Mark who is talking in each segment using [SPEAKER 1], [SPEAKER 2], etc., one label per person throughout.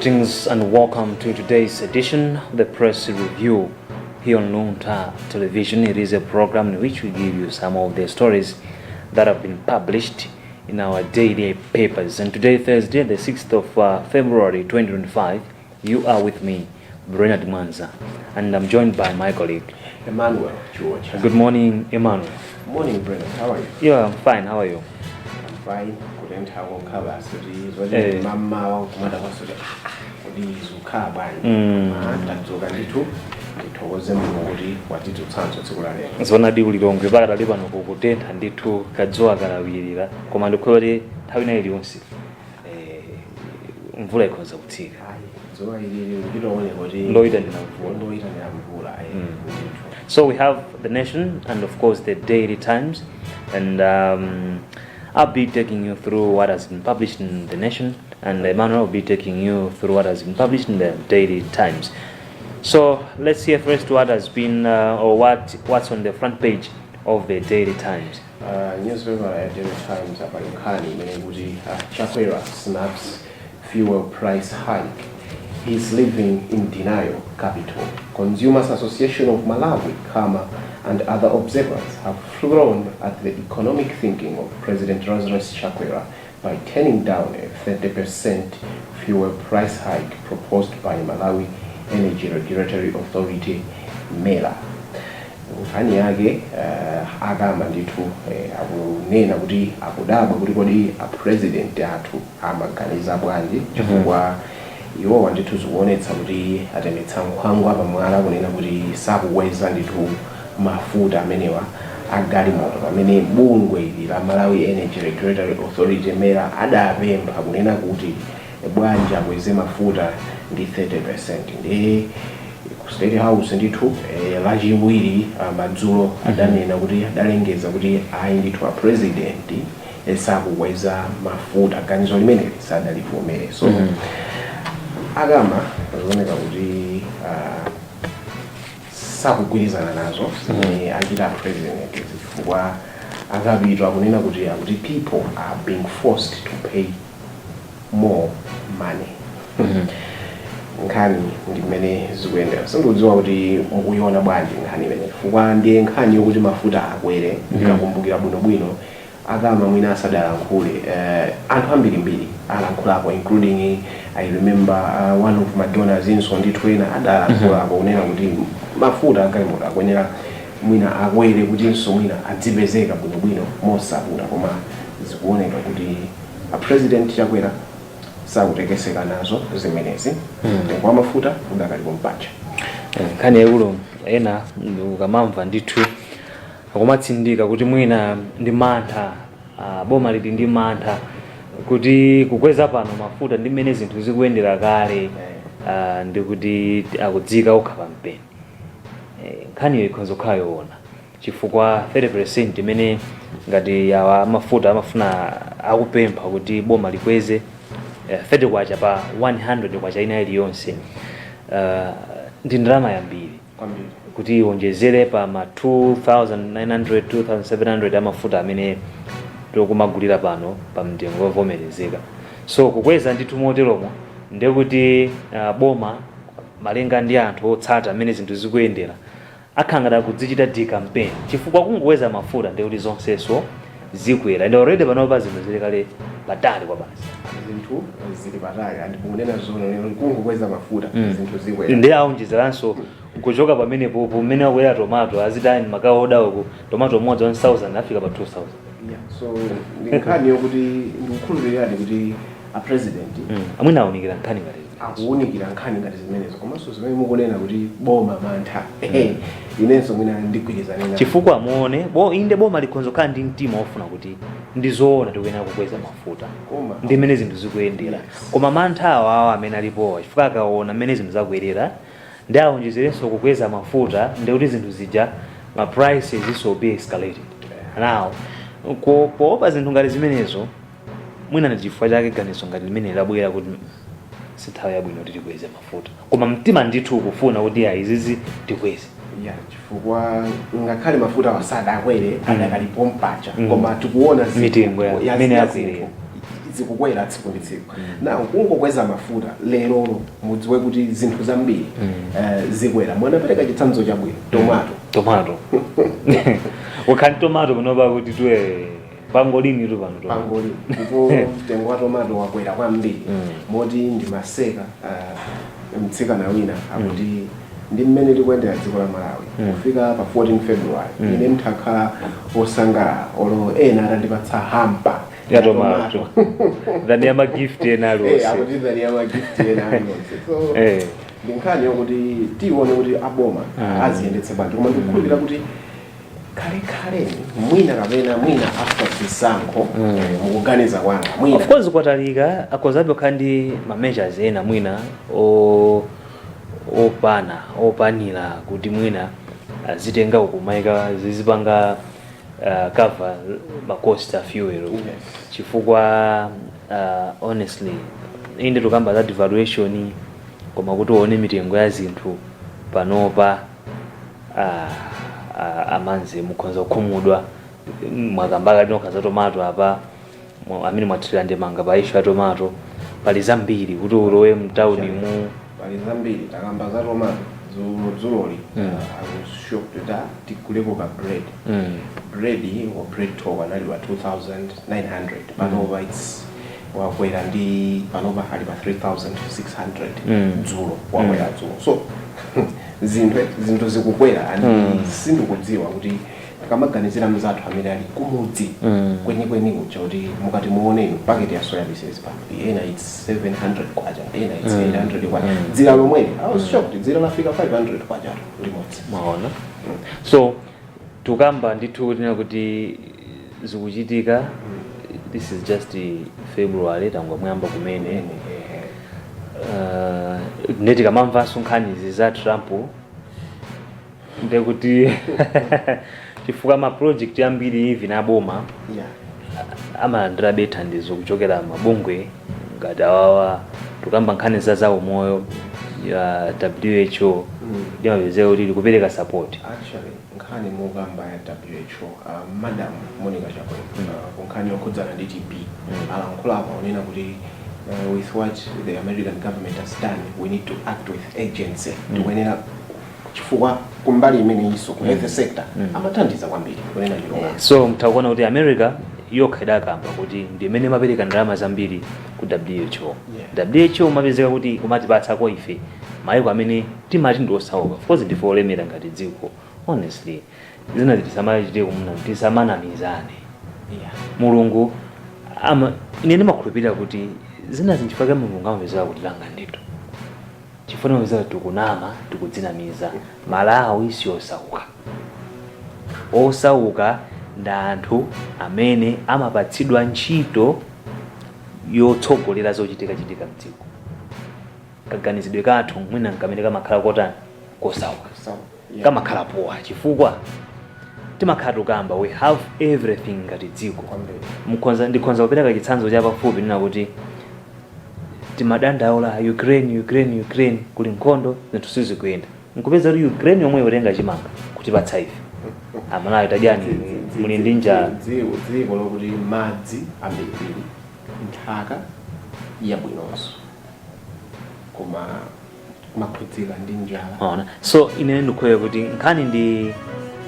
[SPEAKER 1] Greetings and welcome to today's edition of the Press Review here on Luntha Television. It is a program in which we give you some of the stories that have been published in our daily papers. And today, Thursday, the 6th of February 2025, you are with me, Bernard Mwanza, and I'm joined by my colleague,
[SPEAKER 2] Emmanuel George.
[SPEAKER 1] Good morning, Emmanuel.
[SPEAKER 2] Morning, Bernard. How are you?
[SPEAKER 1] Yeah, I'm fine. How are you?
[SPEAKER 2] I'm fine. Kutentha kokha basi kuti zoti mammawa kumada kwasoti kuti zikukhala bwanji. Ah, tadzuka ndithu, ndithokoze Mulungu kuti watidzutsanso tsiku la lero.
[SPEAKER 1] Zoonadi, ku Lilongwe pakatali pano kukutentha ndithu, kadzuwa kalawirira, koma ndikuti nthawi ina iliyonse mvula ikhoza kutsika.
[SPEAKER 2] Ayi, dzuwa ilili kuchitooneka kuti
[SPEAKER 1] Loyitanira mvula.
[SPEAKER 2] Loyitanira mvula, ndithu.
[SPEAKER 1] So we have The Nation and of course the Daily Times, and I'll be taking you through what has been published in The Nation, and Emmanuel will be taking you through what has been published in the Daily Times. So let's hear first what has been or what's on the front page of the Daily Times.
[SPEAKER 2] Newspaper ya Daily Times apali nkhani imene kuti Chakwera snaps fuel price hike. He's living in denial. Capital. Consumers Association of Malawi, CAMA, and other observers have thrown at the economic thinking of President Lazarus Chakwera by turning down a 30% fuel price hike proposed by Malawi Energy Regulatory Authority, MERA. Nkhani yake a CAMA ndithu akunena kuti akudabwa kuti kodi a president athu amaganiza bwanji, chifukwa iwowa ndithu zikuonetsa kuti atemetsa nkhwangwa pamwala kunena kuti sakukweza ndithu mafuta amenewa agalimoto, pamene bungwe ili la Malawi Energy Regulatory Authority, MERA, adapempha kunena kuti bwanji akweze mafuta ndi 30%. Ndi ku State House ndithu Lachiwiri madzulo adanena kuti, adalengeza kuti ayi ndithu, a president sakukweza mafuta, ganizo limeneli sadalivomere. So a CAMA zioneka kuti sakugwirizana nazo zimene achita president, chifukwa akapitwa akunena kuti akuti people are being forced to pay more money. Nkhani ndi mmene zikuyendera. Sindikudziwa kuti mukuiona bwanji nkhani imene, chifukwa ndiye nkhani yokuti mafuta akwere. Ndikakumbukira bwinobwino, a CAMA mwina asadalankhule, anthu ambirimbiri alankhulapo, including, I remember, one of my donors inso ndithu ena adalankhulapo kunena kuti mafuta agalimoto akuyenera mwina akwere kutinso mwina adzipezeka bwinobwino mosavuta, koma zikuoneka kuti a President Chakwera sakutekeseka nazo zimenezi. Mtengo wa mafuta udakali kumpacha.
[SPEAKER 1] Nkhani yaikulu, ena ukamamva ndithu akumatsindika kuti mwina ndi mantha, boma lili ndi mantha kuti kukweza pano mafuta ndi mmene zinthu zikuyendera kale, ndi kuti akudzika okha pampeni. Nkhaniyo ikhoza kukhala yoona, chifukwa 30% imene ngati awa mafuta amafuna, akupempha kuti boma likweze 30 kwacha pa 100 kwacha ina iliyonse, ndi ndalama yambiri
[SPEAKER 2] kwambiri
[SPEAKER 1] kuti iwonjezere pa ma 2900, 2700 amafuta amene tikumagulira pano pa mtengo wovomerezeka. So kukweza ndithu moteromo ndekuti boma, malinga ndi anthu otsata amene zinthu zikuyendera, akhala ngati akudzichita decampaign, chifukwa kungokweza mafuta ndekuti zonsenso zikwera, and already panopa zinthu zili kale patali kwa basi.
[SPEAKER 2] Zinthu zili patali, and kunena zoona, kungokweza mafuta zinthu zikwera.
[SPEAKER 1] Ndi aonjezeranso kuchoka pamenepo, pamene akwera tomato, azitani makaoda uku, tomato mmodzi 1000 afika pa 2000.
[SPEAKER 2] Yeah, so ndi nkhani yokuti ndikukhulupiriradi kuti a president
[SPEAKER 1] amwene awunikira nkhani ngati zimenezo.
[SPEAKER 2] Akuwunikira nkhani ngati zimenezo, komanso zimene mukunena kuti boma mantha, inenso mwina ndigwirizane nazo.
[SPEAKER 1] Chifukwa muone bo, inde boma likhonza kukhala ndi mtima ofuna kuti ndizoona tikuyenera kukweza mafuta
[SPEAKER 2] koma
[SPEAKER 1] ndi mmene zinthu zikuyendera, koma mantha awawa amene alipowa, chifukwa akaona mmene zinthu zakuyerera ndi awonjezerenso kukweza mafuta, ndikuti zinthu zija ma prices will be escalated. Now poopa zinthu ngati zimenezo, mwina ndi chifukwa chake ganizo ngati limene labwera kuti si nthawi yabwino kuti tikweze mafuta, koma mtima ndithu ukufuna kuti ayi, izizi tikweze.
[SPEAKER 2] Ya, chifukwa ngakhale mafuta wasadakwere, adakalipo mpacha, koma tikuona
[SPEAKER 1] mitengo
[SPEAKER 2] ya
[SPEAKER 1] imene
[SPEAKER 2] ya
[SPEAKER 1] yakwera.
[SPEAKER 2] Zinthu zikukwera tsiku ndi tsiku. Now kungokweza mafuta lerolo, mudziwe kuti zinthu zambiri zikwera. Mwanapereka chitsanzo chabwino, tomato.
[SPEAKER 1] Tomato, ukhani tomato panopa kuti tuwe pangolini tu pano tomato.
[SPEAKER 2] Pangolini. Ndipo mtengo wa tomato wakwera kwambiri, moti ndimaseka mtsikana wina akuti ndi mmene tikuyendera dziko la Malawi, kufika pa 14 February ine mthakhala osangalala olo ena atandipatsa hamper
[SPEAKER 1] ya tomato than ya magift ena aliwonse.
[SPEAKER 2] Akuti than ya magift ena aliwonse. So ndi nkhani yokuti tione kuti aboma aziyendetse bwanji, koma ndikukhulupirira kuti kalekhaleni mwina kapena mwina after zisankho, mukuganiza kwanga mwina.
[SPEAKER 1] Of course kwatalika, akhozabe kukhala ndi ma measures ena mwina opana opanira kuti mwina azitenga ukumayika zizipanga cover ma cost a fuel, chifukwa honestly, inde tukamba za devaluation, koma kuti uone mitengo ya zinthu panopa, amanzi mukhoza kukhumudwa. Mwakambaka tinokha za tomato apa, amene mwathirira ndemanga pa issue ya tomato, pali zambiri kuti ulowe mtawuni mu.
[SPEAKER 2] Pali zambiri. Takamba za tomato dzuloli. I was shocked that tiguleko ka bread, bread wa Bread Talk anali wa 2900, panopa its wakwera ndi panopa ali pa 3600. Dzulo wakwera dzulo. So zinthu zikukwera and sindikudziwa kuti tikamaganizira mzathu amene ali kumudzi kwenikweni kuja, kuti mukati muone inu paketi ya soya pieces pano, ena it's 700 kwacha, ena it's 800 kwacha. Dzira lomweli, I was shocked, dzira lafika 500 kwacha limodzi.
[SPEAKER 1] Maona, so tukamba ndithu tinena kuti zikuchitika. This is just February, tangomuyamba kumene. Ndeti kamamvanso nkhani izi za Trump, ndekuti chifukwa ma project ambiri even aboma amalandirabe thandizo kuchokera mabungwe ngati awawa. Tukamba nkhani za zaumoyo ya WHO, ndimapezeka kuti likupereka support.
[SPEAKER 2] Actually, nkhani mukamba ya WHO, Madam Monica Chakwera, ku nkhani yokhudzana ndi TB, alankhulapo onena kuti with what the American government has done, we need to act with urgency. Tikuyenera, chifukwa kumbali imene iso ku health sector amathandiza kwambiri, kunena chilungamo.
[SPEAKER 1] So mtakuona kuti America yokha idakamba kuti ndi imene imapereka ndalama zambiri ku WHO. WHO mapezeka kuti kumatipatsako ife maiko amene timati ndi osauka. Of course ndife olemera ngati dziko. Honestly, zina tisamachite kumuna, tisamanamizane. Mulungu ama ine ndimakhulupirira kuti zina zinchifukwa Mulungu amapezeka kutilanga ndithu, chifukwa timapezeka tikunama, tikudzinamiza. Malawi siyosauka. Osauka ndi anthu amene amapatsidwa ntchito yotsogolera zochitika-chitika mdziko. Kaganizidwe kathu mwina nkamene kamakhala kotani, kosauka.
[SPEAKER 2] So, yeah.
[SPEAKER 1] Kamakhala poor chifukwa timakhala tukamba we have everything ngati dziko.
[SPEAKER 2] Kwambiri.
[SPEAKER 1] Mkhonza ndikhonza kupereka chitsanzo chapafupi, nina kuti timadandaula Ukraine, Ukraine, Ukraine, kuli nkhondo, zinthu sizikuyenda, nkupeza kuti Ukraine yomwe ikutenga chimanga kutipatsa ife Amalawi, tadyani, muli ndi njala.
[SPEAKER 2] Dziko lokuti madzi ambirimbiri, nthaka yabwinonso, koma makhudzika ndi njala.
[SPEAKER 1] Ona, so ine ndikhuye kuti nkhani ndi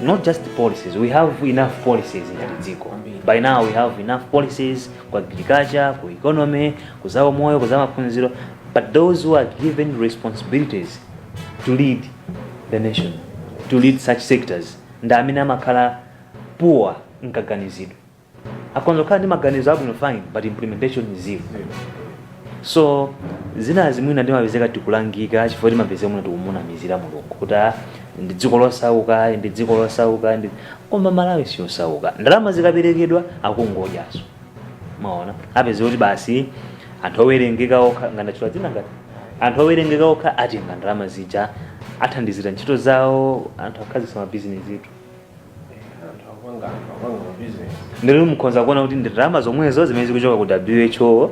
[SPEAKER 1] not just policies. We have enough policies ngati dziko.
[SPEAKER 2] Kwambiri.
[SPEAKER 1] By now we have enough policies ku agriculture, ku economy, ku zaumoyo, ku zamaphunziro, but those who are given responsibilities to lead the nation, to lead such sectors, ndi amene amakhala poor mkaganizidwe. Akonza kukhala ndi maganizo abwino, fine, but implementation is zero. So zina mwina ndimapezeka tikulangika chifukwa timapezeka mwina tikumunamizira Mulungu kuti ah, ndi dziko losauka, ndi dziko losauka, ndi koma Malawi siyosauka. Ndalama zikaperekedwa akungodyaso. Maona, apeze kuti basi anthu owerengeka okha, ngandatchula dzina, ngati anthu owerengeka okha atenga ndalama zija, athandizira ntchito zawo, anthu akhazikitsa mabizinesi itu.
[SPEAKER 2] Anthu akupanga mabizinesi.
[SPEAKER 1] Ndilo mukhoza kuona kuti ndi ndalama zomwezo zimene zikuchoka ku WHO,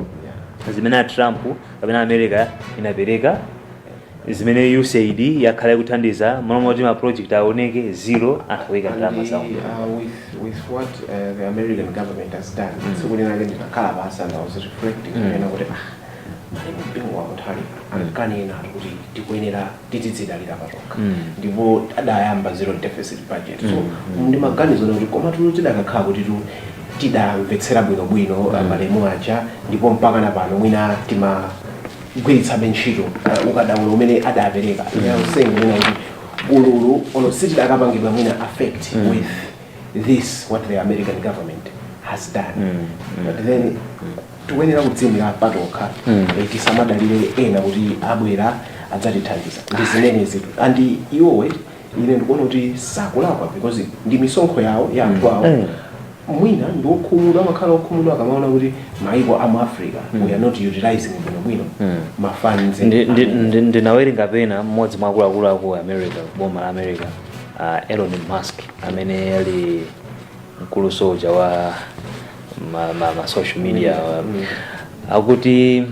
[SPEAKER 1] zimene a Trump kapena America inapereka. Zimene USAID yakhala ikuthandiza, momwe kuti ma project aoneke zero, anthu akuyika ndalama
[SPEAKER 2] And
[SPEAKER 1] zawo.
[SPEAKER 2] With what the American government has done, tsiku linake ndinakhala pasi and I was reflecting kunena kuti malemu Bingu wa Mutharika ankanena kuti tikuyenera tizidzidalira patokha, ndipo adayamba zero deficit budget. So ndimaganizo kuti koma tulo tidakakhala kuti tidamvetsera bwinobwino malemu aja, ndipo mpaka na pano mwina timagwiritsabe ntchito ukadaulo umene adapereka. Ine I was saying kunena kuti ululu olo sitidakapangidwa mwina affect with this, what the American government has done. But then tikuyenera kudziyimira patokha, tisamadalire ena kuti abwera adzatithandiza. Ndi zimenezi, and iwowe ine ndikuona kuti sakulakwa because ndi misonkho yawo ya anthu awo. Mwina ndi okhumudwa, amakhala okhumudwa akamaona kuti maiko amu Africa, we are not utilizing bwinobwino ma funds.
[SPEAKER 1] Ndinawerenga pena mmodzi mwa akuluakulu aku America, boma la America, Elon Musk, amene ali mkulu soja wa ma social media, akuti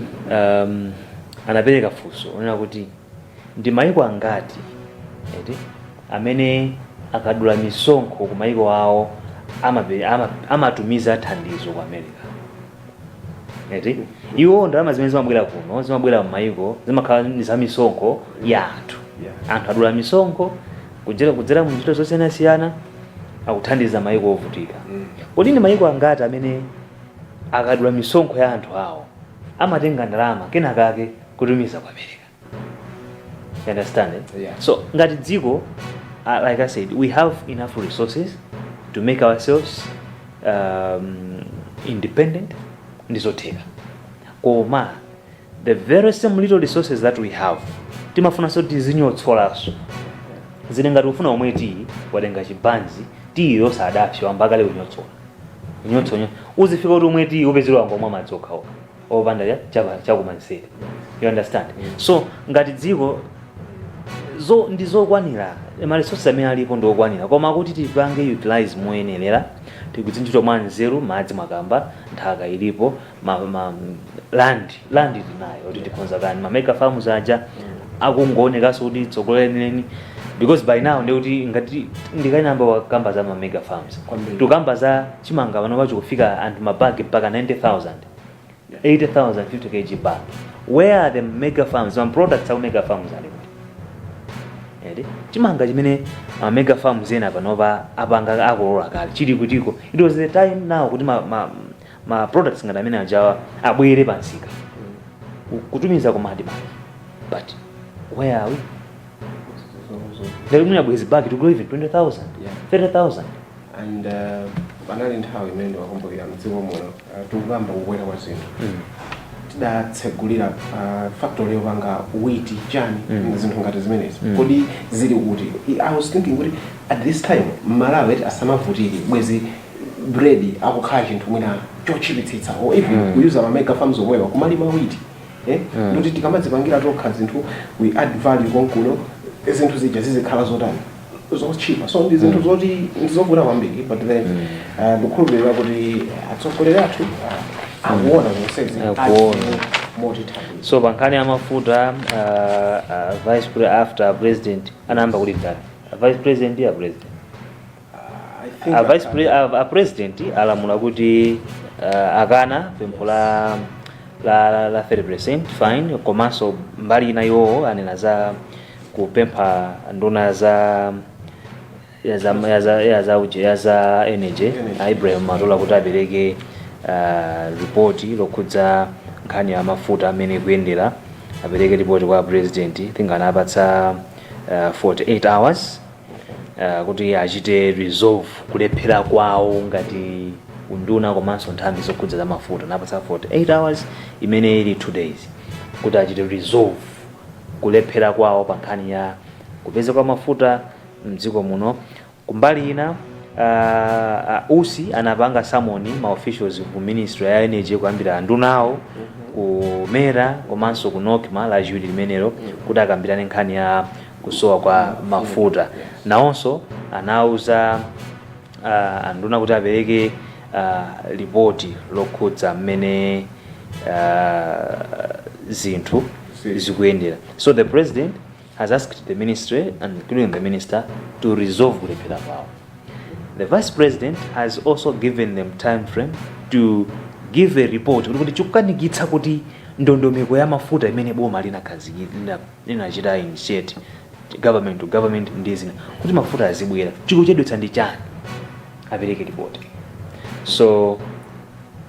[SPEAKER 1] anapereka funso onena kuti ndi maiko angati eti amene akadula misonkho ku maiko awo amatumiza thandizo ku America, eti iwo ndalama zimene zimabwera kuno, zimabwera m'mayiko, zimakhala ndi za misonkho ya anthu. Anthu adula misonkho kudzera mu ntchito zosiyanasiyana, akuthandiza mayiko ovutika. Kodi ndi mayiko angati amene akadula misonkho ya anthu awo amatenga ndalama kenakake kutumiza ku America? You understand, eh?
[SPEAKER 2] Yeah.
[SPEAKER 1] So ngati dziko, like I said, we have enough resources to make ourselves independent. Ndizotheka, koma the very same little resources that we have timafunanso tizinyotsolanso. Zili ngati ufuna omwe tiyi, watenga chibanzi, tiyi yosadapsa, wambakale kunyotsola, kunyotsola, uzifika kuti umwe tiyi upezera wangomwa madzi okhaokha opanda chakumansere. You understand? So ngati dziko zo ndi zokwanira, ma resources amene alipo ndi okwanira, koma kuti tipange utilize moyenerera, tigwiritse ntchito mwa nzeru. Madzi mwakamba, nthaka ilipo, ma land tinayo kuti tikhonza kani ma mega farms aja akungoonekanso kuti tsogolo lenileni, because by now ndikuti ngati ndikayinamba wakamba za ma mega farms,
[SPEAKER 2] Kwambiri.
[SPEAKER 1] tukamba za chimanga pano pachikufika anthu mabagi mpaka 90,000, 80,000 50 kg bag. Where are the mega farms? Ma products aku mega farms ali kuti? Eti chimanga chimene ma mega farms ena panopa apanga, akolola kale, chili kutiko? It was the time now kuti ma products ngati amene ajawa abwere pansika, kutumiza ku ADMARC. But where are we? Ndali mwina bwezi bag to go even 20,000, 30,000.
[SPEAKER 2] And panali nthawi imene ndimakumbukira mdziko muno, tikukamba kukwera kwa zinthu, tidatsegulira factory yopanga wheat, chani, zinthu ngati zimenezi. Kodi zili kuti? I was thinking kuti at this time Malawi ati asamavutike, bwezi bread akukhala chinthu mwina chochipitsitsa, or even kuyuza ma mega farms omwewa kumalima wheat, eh? Ndoti tikamadzipangira tokha zinthu, we add value konkuno, zinthu zija zizikhala zotani, zochipa. So ndi zinthu zoti ndizovuta kwambiri, but then ndikukhulupirira kuti atsogoleri athu akuona zonsezi.
[SPEAKER 1] Akuona.
[SPEAKER 2] Motithandiza.
[SPEAKER 1] So pa nkhani ya mafuta, vice after president anayamba kuti ndani, vice president ya president?
[SPEAKER 2] I think
[SPEAKER 1] A vice a president alamula kuti akana pempho la 30% fine. Komanso mbali ina iwowo anena za kupempha nduna za ya za ya za ya za uje ya za energy,
[SPEAKER 2] Energy.
[SPEAKER 1] Ibrahim Matola, kuti apereke ripoti lokhudza nkhani ya mafuta amene kuyendera, apereke ripoti kwa president. Think anapatsa 48 hours kuti achite resolve kulephera kwawo ngati unduna komanso nthambi zokhudza za mafuta. Anapatsa 48 hours, imene ili 2 days, kuti achite resolve kulephera kwawo pa nkhani ya kupeza kwa mafuta mdziko muno. Kumbali ina, Usi anapanga summon ma officials ku Ministry ya Energy, kuyambira andunawo, ku MERA komanso ku NOCMA, Lachiwiri limenelo, kuti akambirane nkhani ya kusowa kwa mafuta. Nawonso anauza anduna kuti apereke ripoti lokhudza mmene zinthu zikuyendera. So the president has asked the ministry and including the minister to resolve kulephera kwawo. The vice president has also given them time frame to give a report kuti chikukanikitsa kuti ndondomeko ya mafuta imene boma linachita initiate government to government ndi zina, kuti mafuta azibwera, chikuchedwetsa ndi chani, apereke report. So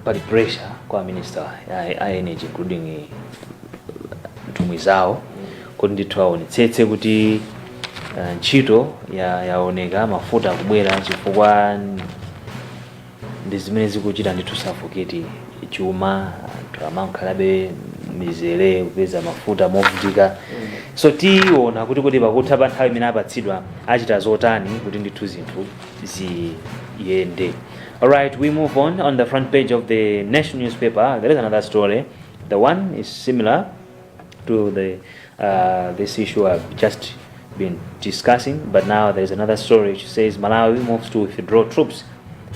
[SPEAKER 1] pali pressure kwa minister a energy, including nthumwi zawo, kuti ndithu aonetsetse kuti ntchito yaoneka, mafuta akubwera, chifukwa ndi zimene zikuchita ndithu suffocate chuma. Anthu amankhalabe mizere kupeza mafuta movutika. So tiona kuti pakutha pa nthawi imene apatsidwa achita zotani kuti ndithu zinthu ziyende. Alright, we move on. On the front page of the Nation newspaper there is another story. The one is similar to the this issue I've just been discussing, but now there is another story which says Malawi moves to withdraw troops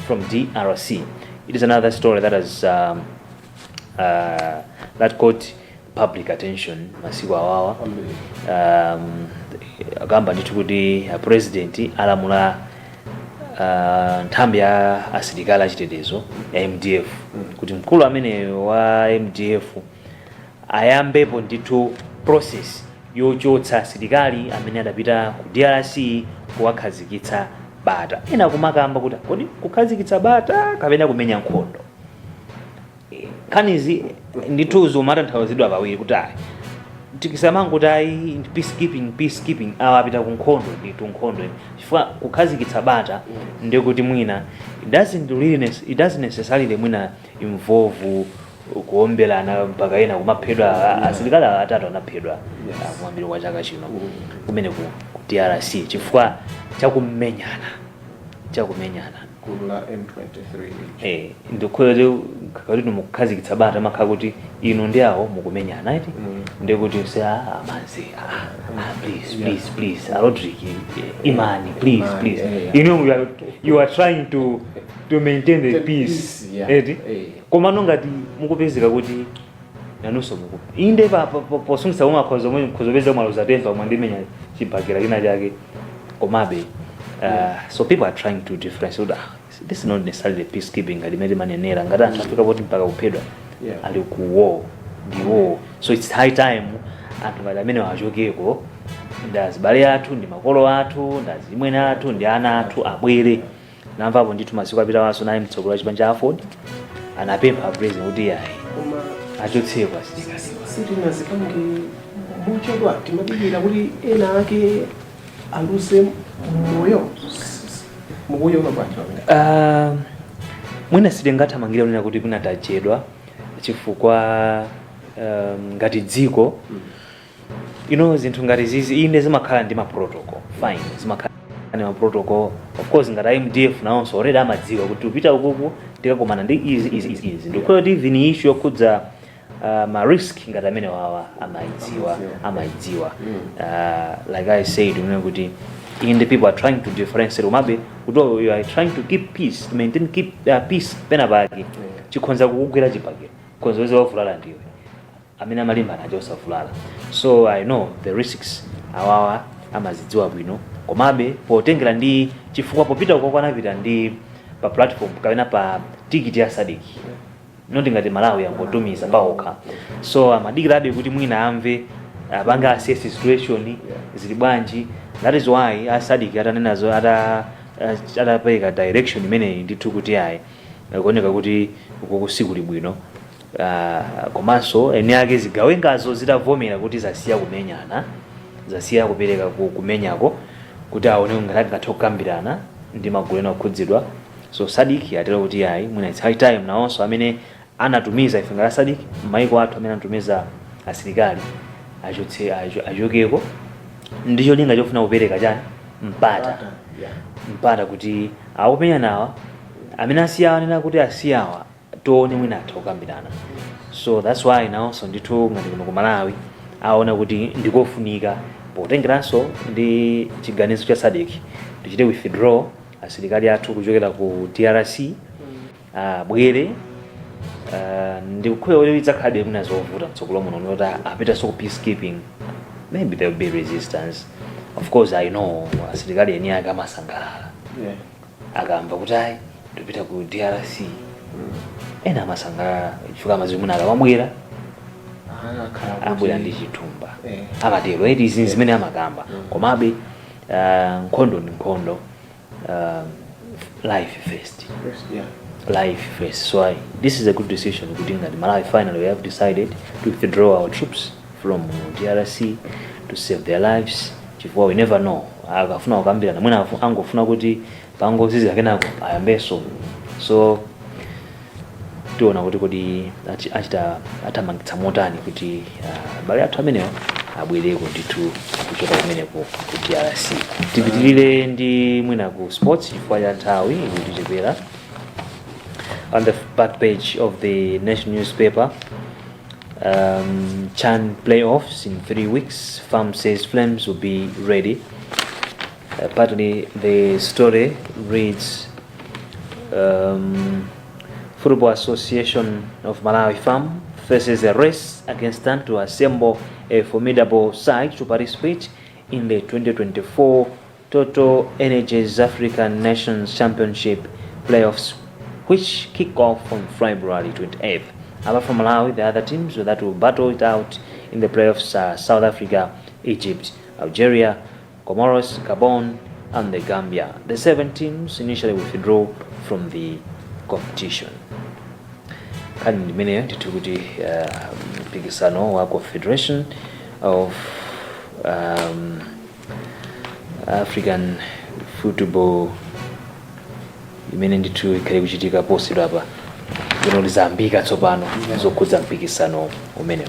[SPEAKER 1] from DRC. It is another story that caught public attention masiku awawa. Akamba ndithu kuti president alamula nthambi ya asilikali achitetezo ya MDF kuti mkulu ameneyo wa MDF ayambepo ndithu process yochotsa asilikali amene adapita ku DRC kuwakhazikitsa bata. Ena kumakamba kuti kodi kukhazikitsa bata kapena kumenya nkhondo? Nkhanizi ndithu zimatanthauzidwa pawiri, kuti ayi, tikisamanguti ayi, peacekeeping, peacekeeping, awa apita ku nkhondo ndithu, nkhondo, chifukwa kukhazikitsa bata ndikuti mwina it doesn't necessarily mwina involve kuombelana mpaka ena kumaphedwa. Asilikali atatu anaphedwa kuyambira kwa chaka chino kumene ku DRC chifukwa chakumenyana.
[SPEAKER 2] Gulu la M23.
[SPEAKER 1] Ndikuti kuti mukukhazikitsa bata makhala kuti inu ndi awo mukumenyana, iti? Ndikuti se amanzi, please, please, please, Rodrick, imani, please.
[SPEAKER 2] Imani,
[SPEAKER 1] please. You are trying to maintain the
[SPEAKER 2] The
[SPEAKER 1] peace,
[SPEAKER 2] peace, yeah.
[SPEAKER 1] eti? Komano ngati mukupezeka kuti nanunso muku inde posungitsa omwe akhoza omwe khozopeza mwaluza tempa, mwandimenya chibakera china chake, komabe so people are trying to differentiate kuti this is not necessarily peacekeeping ngati imene timanenera, ngati anthu afika poti mpaka kuphedwa ali ku war, ndi war. So it's high time anthu ngati amene achokeko, ndi azibale athu, ndi makolo athu, ndi azimwene athu, ndi ana athu, abwere. Namvapo ndithu masiku apitawanso naye mtsogoleri wa chipani cha AFORD anapempha president kuti yayi,
[SPEAKER 2] Koma
[SPEAKER 1] achotsepo asilikali.
[SPEAKER 2] Sitinazipange mochedwa? Timadikira kuti ena ake aluze moyo? Mukuyiona bwanji pamene?
[SPEAKER 1] Mwina sitingathamangire kunena kuti mwina tachedwa, chifukwa ngati dziko zinthu ngati zizi inde zimakhala ndi ma protocol, fine, zimakhala ndi ma protocol. Of course, ngati MDF nawonso already amadziwa kuti upita ukuku tikakumana ndi izi, izi, izi, izi. Ndikukhulupirira kuti even issue yokhudza ma risk ngati amene wawa amayidziwa.
[SPEAKER 2] Amadziwa.
[SPEAKER 1] Amayidziwa. Like I said, unene kuti in the people are trying to differentiate, komabe kuti you are trying to keep peace, to maintain keep peace, pena pake chikhonza kukugwera chibakera, khonza weze wavulala ndiwe, amene amalimba nacho osavulala. So I know the risks awawa amazidziwa bwino, komabe potengera ndi chifukwa popita uko anapita ndi pa platform kapena pa tikiti ya SADC, not ngati Malawi yangotumiza paokha. So amadikirabe kuti mwina amve, apange assess situation zili bwanji. That is why a SADC atanenazo, atapereka direction imeneyi ndithu kuti ayi, kuoneka kuti uku sikuli bwino, komanso eni ake zigawengazo zitavomera kuti zasiya kumenyana, zasiya kupereka kumenyako, kuti aone ngati angathe kukambirana ndi magulu ena okhudzidwa. So SADC atero kuti ayi, mwina it's high time nawonso amene anatumiza, ife ngati SADC, maiko athu amene anatumiza asilikali achotse, achokeko, ndi cholinga chofuna kupereka chani? Mpata. Mpata kuti akumenyanawa amene asiyawa, anena kuti asiyawa, tione mwina atha kukambirana. So that's why nawonso ndithu ngati kuno ku Malawi aona kuti ndikofunika, potengeranso ndi chiganizo cha SADC, tichite withdraw asilikali athu kuchokera ku DRC, abwere. Ndikukhulupirira kuti idzakhalabe mwina zovuta mtsogolo muno kuti apitanso ku peacekeeping. Maybe there will be resistance. Of course, I know asilikali eni ake amasangalala akamva kuti ayi, ndipita ku DRC. Ena amasangalala chifukwa amadziwa mwina akamabwera
[SPEAKER 2] Akakhala kuti-
[SPEAKER 1] abwera ndi chithumba.
[SPEAKER 2] Eh.
[SPEAKER 1] Amatero eti, izi zimene amakamba. Komabe nkhondo ndi nkhondo. Life first. Life first. So this is a good decision kuti ngati Malawi finally we have decided to withdraw our troops from DRC to save their lives, chifukwa we never know, akafuna kukambirana mwina angofuna kuti pangozizira, kenako ayambenso. So tiona kuti kodi achita athamangitsa motani kuti abale athu amenewa abwereko ndithu kuchoka kumeneko ku DRC. Tipitirire ndi mwina ku sports chifukwa cha nthawi ikutichepera. On the back page of the National newspaper, CHAN playoffs in 3 weeks. FAM says Flames will be ready. Partly the story reads, Football Association of Malawi, FAM, faces a race against time to assemble a formidable side to participate in the 2024 Total Energies African Nations Championship playoffs, which kick off on February 28th. Apart from Malawi, the other teams that will battle it out in the playoffs are South Africa, Egypt, Algeria, Comoros, Gabon, and the Gambia. The seven teams initially withdraw from the competition. Nkhani ndimeneyo ndithu kuti mpikisano wa Confederation of African Football imene ndithu ikhale kuchitika posachedwa apa kuno lizambika tsopano zokhudza mpikisano umenewo.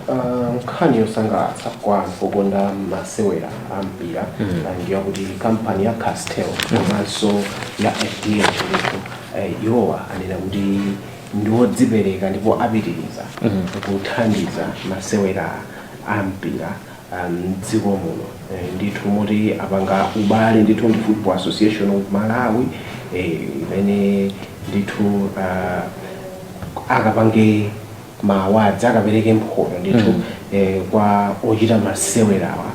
[SPEAKER 2] Nkhani yosangalatsa kwa anthu okonda masewera a mpira ndiyo kuti kampani ya Castel komanso ya FDH ndithu iwowa anena kuti ndiwodzipereka ndipo apitiriza kuthandiza masewera a mpira mdziko muno. Ndithu moti apanga ubale ndithu ndi Football Association of Malawi, imene ndithu akapange ma awards, akapereke mphoto ndithu kwa ochita masewerawa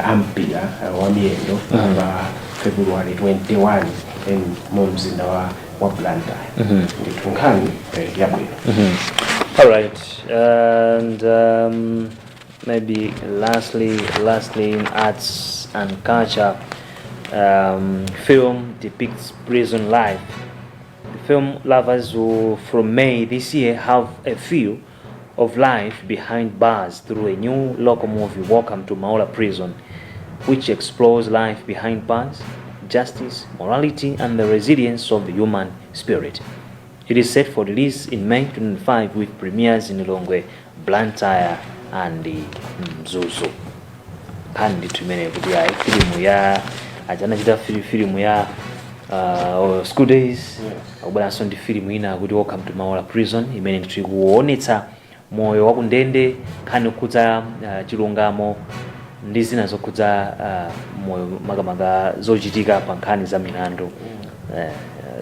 [SPEAKER 2] ampira wa miyendo pa February 21 mu mzinda wa Blantyre. Ndithu nkhani yabwino.
[SPEAKER 1] All right, and maybe lastly, in arts and culture, film depicts prison life. The film lovers who, from May this year, have a feel of life behind bars through a new local movie, Welcome to Maula Prison, which explores life behind bars, justice, morality, and the resilience of the human spirit. It is set for release in May 2025 with premieres in Lilongwe, Blantyre, and Mzuzu. Nkhani ndithu imene kuti ayi, filimu ya aja anachita filimu ya School Days akubweranso ndi filimu ina kuti Welcome to Maula Prison, imene ndithu ikuonetsa moyo wakundende, nkhani yokhudza chilungamo ndi zina zokhudza moyo, makamaka zochitika pa nkhani za milandu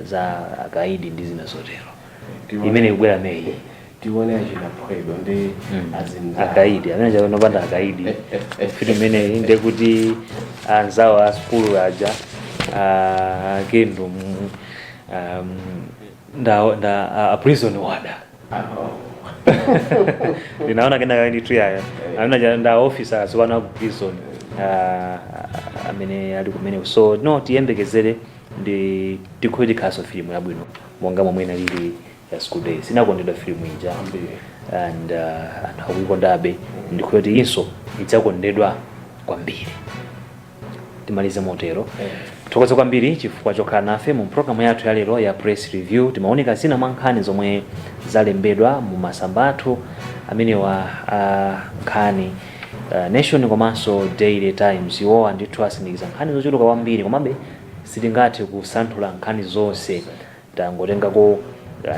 [SPEAKER 1] za akaidi ndi zina zotero, imene ikubwera Meyi.
[SPEAKER 2] Tione achinaphwedwa ndi azinzawo.
[SPEAKER 1] Akaidi amene chakanopanda akaidi filimu imeneyi, ndekuti anzawo a sukulu aja akendo nda a prison warder. Ndinaona kenaka ndithu yaya amene aja nda officers wana ku prison amene ali kumene. So no, tiyembekezere ndi tikhoye tikhaso filimu yabwino monga momwe inalili ya School Days. Inakondedwa filimu ija and anthu akuikondabe. Ndikhuye kuti inso idzakondedwa kwambiri. Timalize motero. Thokoza kwambiri chifukwa chokhala nafe mu programu yathu ya lero ya Press Review. Timaoneka zina mwa nkhani zomwe zalembedwa mu masamba athu amenewa a nkhani, Nation komanso Daily Times. Iwowa ndithu asindikiza nkhani zochuluka kwambiri, komabe sitingathe kusanthula nkhani zonse. Tangotengako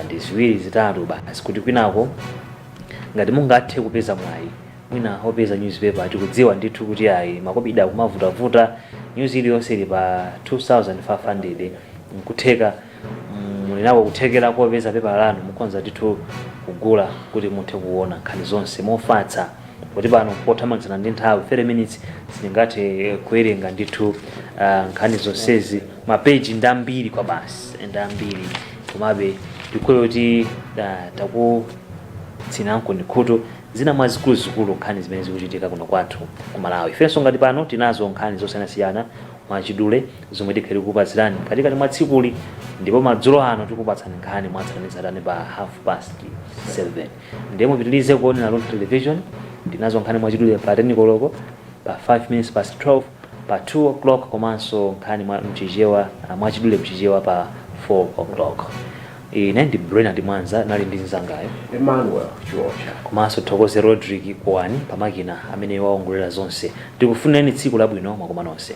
[SPEAKER 1] ndi ziwiri zitatu basi, kuti kwinako ngati mungathe kupeza mwayi mwina opeza newspaper. Tikudziwa ndithu kuti ayi, makobidi akumavutavuta, news iliyonse ili pa 2500. Nkutheka mulinako kuthekera kopeza pepa lanu, mukhoza ndithu kugula kuti muthe kuona nkhani zonse mofatsa. Poti pano pothamangitsana ndi nthawi, 30 minutes sitingathe kuwerenga ndithu nkhani zonsezi. Mapeji ndi ambiri kwa basi, ndi ambiri, komabe ndikukhulupirira kuti takutsinanko ndi khutu zina mwa zikuluzikulu nkhani zimene zikuchitika kuno kwathu ku Malawi. Ifenso ngati pano tinazo nkhani zosiyanasiyana mwachidule zomwe tikhale kukupatsirani mkatikati mwa tsikuli, ndipo madzulo ano tikupatsani nkhani mwatsatanetsatane pa 7:30. Ndiye mupitirize kuonera Luntha Television. Tinazo nkhani mwachidule pa 10 koloko, pa 5 minutes past 12, pa 2 o'clock, komanso nkhani mwa mchichewa, mwachidule mchichewa pa 4 o'clock. Ine ndi Brenard Mwanza, nali ndi mzangayo
[SPEAKER 2] Emmanuel Georgia.
[SPEAKER 1] Komanso thokoze Rodrick Kuwani pamakina amene waongolera zonse. Ndikufunireni tsiku labwino, mwakoma nonse.